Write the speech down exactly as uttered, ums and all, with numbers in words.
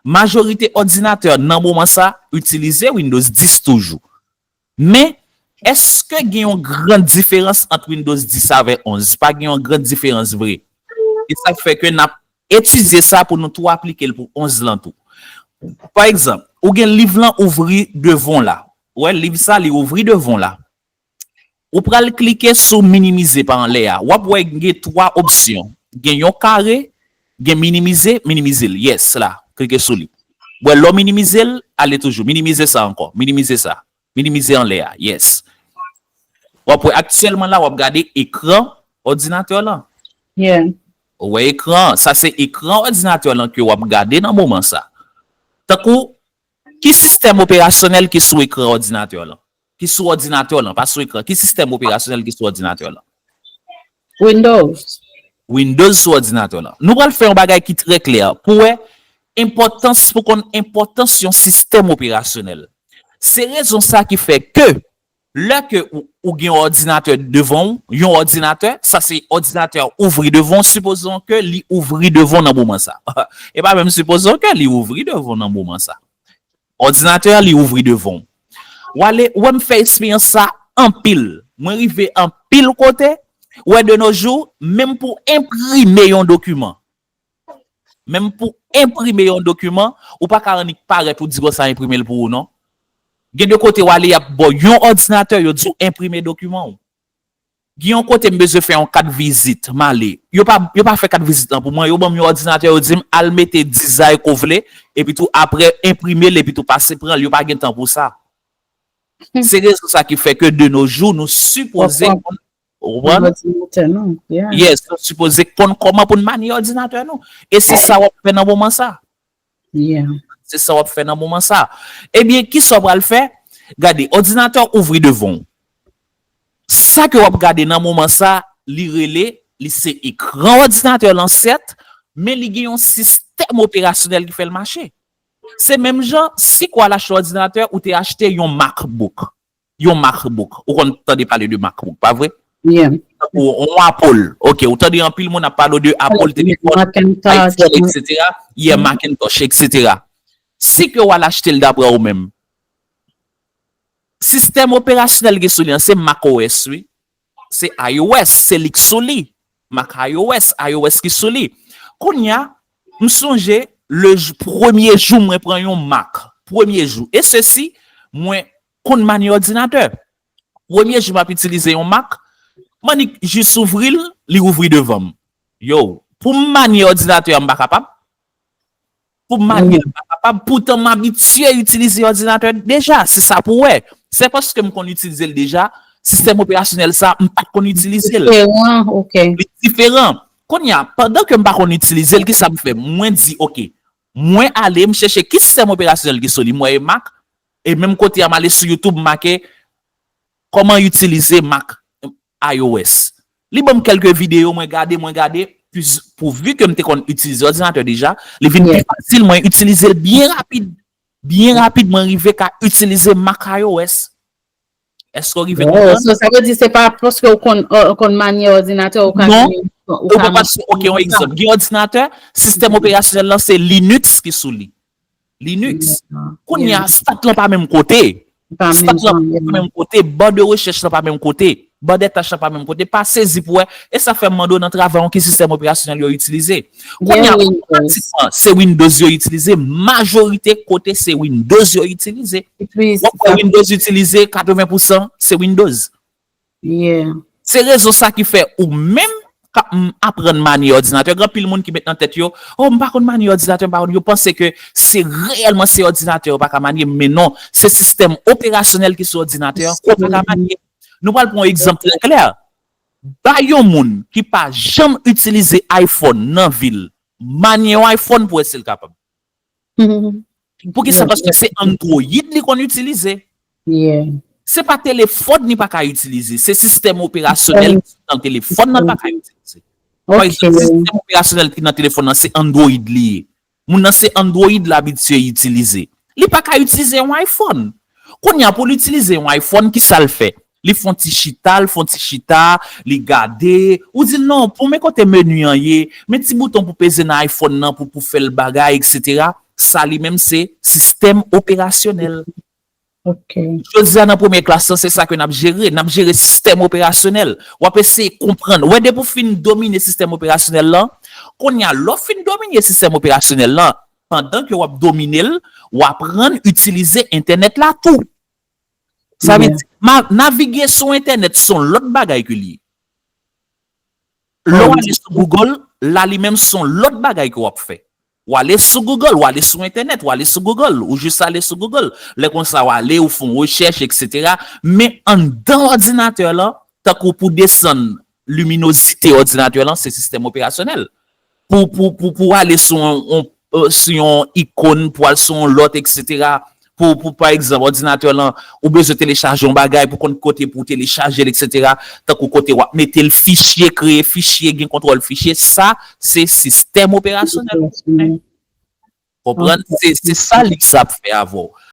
Majorite òdinatè nan moman sa itilize Windows dis toujou. Men, èske gen yon gran diferans ant Windows dis avèk onz? Pa gen yon gran diferans vre. E sa k fè ke n ap etidye sa pou nou tou aplike l pou onz lan tou. Pa egzanp, ou gen liv lan ouvri devan w la. Ou wè, liv sa, li ouvri devan w la. Ou pral klike sou minimize pa anlè a. W ap wè gen twa opsyon. Gen yon kare, gen minimize, minimize l. Yes, la. Klike sou li. Wè, lè w minimize l, ale toujou. Minimize sa ankò. Minimize sa. Minimize anlè a. Yes. W ap wè aktyèlman la, w ap gade ekran òdinatè lan. Yeah. Ou wè ekran, sa se ekran òdinatè lan ke w ap gade nan moman sa. Tankou, ki sistèm operasyonèl ki sou ekran òdinatè lan? Ki sou òdinatè lan, pa sou ekran. Ki sistèm operasyonèl ki sou òdinatè lan? Windows. Windows sou òdinatè lan. Nou pral fè yon bagay ki trè klè pou wè enpòtans, pou konn enpòtans yon sistèm operasyonèl. Se rezon sa ki fè ke lè ke ou, ou gen yon òdinatè devan ou, yon òdinatè, sa se òdinatè a ouvri devan ou, sipozon ke li ouvri devan ou nan moman sa. E pa menm sipozon ke li ouvri devan ou nan moman sa. Òdinatè a li ouvri devan ou. W ale, ou wè m fè eksperyans sa anpil. Mwen rive anpil kote, ou wè de nos jours, menm pou enprime yon dokiman. Menm pou enprime yon dokiman, ou pa ka annik parèt ou di bon sa enprime l pou ou non. Gen de kote w ale, y ap ba w yon òdinatè, yo di w enprime dokiman w. Gen yon kote m bezwen fè yon kat vizit, m ale. Yo pa, yo pa fè kat vizit lan pou mwen, yo ban m yon òdinatè, yo di m al mete dizay ke w vle, epi tou apre enprime l, epi tou pase pran l, yo pa gen tan pou sa. Se rezon sa ki fè ke de nos jours, nou sipoze konn, ou konprann? Yes, nou sipoze konn kòman pou n manye òdinatè nou. E se sa w ap fè nan moman sa. Yeah. Se sa w ap fè nan moman sa. Ebyen, kisa w pral fè? Gade, òdinatè w ouvri devan w. Sa ke w ap gade nan moman sa, li rele, li se ekran òdinatè lan sèt, men li gen yon sistèm operasyonèl ki fè l mache. Se menm jan, si ke w al achte òdinatè, ou te achte yon MacBook. Yon MacBook. Ou konn tande pale de MacBook, pa vre? Yeah. Ou, ou Apple. Ok, ou tande anpil moun ap pale de Apple, telefòn, Macintosh. iPhone, et cetera. Yeah, Macintosh, et cetera. Si ke w al achte l dapre ou menm, sistèm operasyonèl ki sou li an, se macOS, wi. Se iOS, se li k sou li. Mac iOS, iOS ki sou li. Kounye a, m sonje, le jou, premye jou mwen pran yon Mac. Premye jou. E sesi, mwen konn manye òdinatè. Premye jou m ap itilize yon Mac, m annik jis ouvri l, li ouvri devan m. Yo, pou m manye òdinatè a, m pa kapab. Pou m manye l, m pa kapab. Poutan, m abitye itilize òdinatè deja. Se sa pou w wè. Se paske m konn itilize l deja, sistèm operasyonèl sa, m pa t konn itilize l. Diferan, ok. Li diferan. Kounye a, pandan ke m pa konn itilize l, kisa m fè? Mwen di, ok, mwen ale, m chèche ki sistèm operasyonèl ki sou li, m wè e Mac, e menm kote a, m ale sou YouTube, m make kòman itilize Mac iOS. Li ban m kèlke videyo, mwen gade, mwen gade, pis, pouvi ke m te konn itilize òdinatè deja, li vin pi fasil, mwen itilize l byen rapid. Byen rapid, mwen rive ka itilize Mac iOS. Èske w rive konprann? So, sa vle di se pa paske w konn, ou konn manye òdinatè ou ka manye. Non, ou pa paske, ok, yon egzanp. Gen òdinatè, sistèm operasyonèl lan se Linux ki sou li. Linux. Kounye a, stat lan pa menm kote. Stat lan pa menm kote, ba de rechèch lan pa menm kote, ba de tach lan pa menm kote, pa sezi pou wè, e sa fè m mande w nan travay w ki sistèm operasyonèl yo itilize. Kounye a, otomatikman, se Windows yo itilize, majorite kote se Windows yo itilize. W ap wè Windows itilize katreven pousan se Windows. Se rezon sa ki fè ou menm k ap aprann manye òdinatè, gen anpil moun ki met nan tèt yo, o, m pa konn manye òdinatè, m pa konn, yo panse ke se reyèlman se òdinatè yo pa ka manye, men non, se sistèm operasyonèl ki sou òdinatè an ke w pa ka manye. Nou pral pran yon egzanp trè klè. Ba yon moun ki pa janm itilize iPhone nan vi l, manye yon iPhone pou wè si l kapab. Poukisa? Paske se Android li konn itilize. Se pa telefòn li pa ka itilize, se sistèm operasyonèl ki nan telefòn nan li pa ka itilize. Pa egzanp, sistèm operasyonèl ki nan telefòn nan se Android li ye. Moun nan se Android l abitye itilize. Li pa ka itilize yon iPhone. Kounye a pou l itilize yon iPhone, kisa l fè? Li fè yon ti chita, l fè yon ti chita, li gade, ou di l non, pou men kote meni an ye, men ti bouton pou peze nan iPhone nan pou, pou fè l bagay, et cetera. Sa li menm se sistèm operasyonèl. Ok. Jodi a nan premye klas lan, se sa ke n ap jere. N ap jere sistèm operasyonèl. W ap eseye konprann. Ou wè, depi w fin domine sistèm operasyonèl lan, kounye a, lè w fin domine sistèm operasyonèl lan, pandan ke w ap domine l, w aprann itilize entènèt la tou. Sa vle di, ma- navige sou entènèt se yon lòt bagay ke li ye. Lè w ale sou Google, la li menm se yon lòt bagay ke w ap fè. W ale sou Google, w ale sou entènèt, w ale sou Google, ou jis ale sou Google. Lè konsa, w ale, ou fè yon rechèch, etsetera. Men anndan òdinatè lan, tankou pou desann liminozite òdinatè lan, se sistèm operasyonèl. Pou, pou, pou, pou ale sou yon, yon, euh, sou yon ikòn, pou al sou yon lòt, etsetera. Pou, pou, pa egzanp, òdinatè lan, ou bezwen telechaje yon bagay, pou konn kote pou telechaje l, etsetera. Tankou kote w ap mete l, fichye, kreye fichye, gen kontwòl fichye, sa, se sistèm operasyonèl. Konprann? Se, se sa li sa ap fè avè w.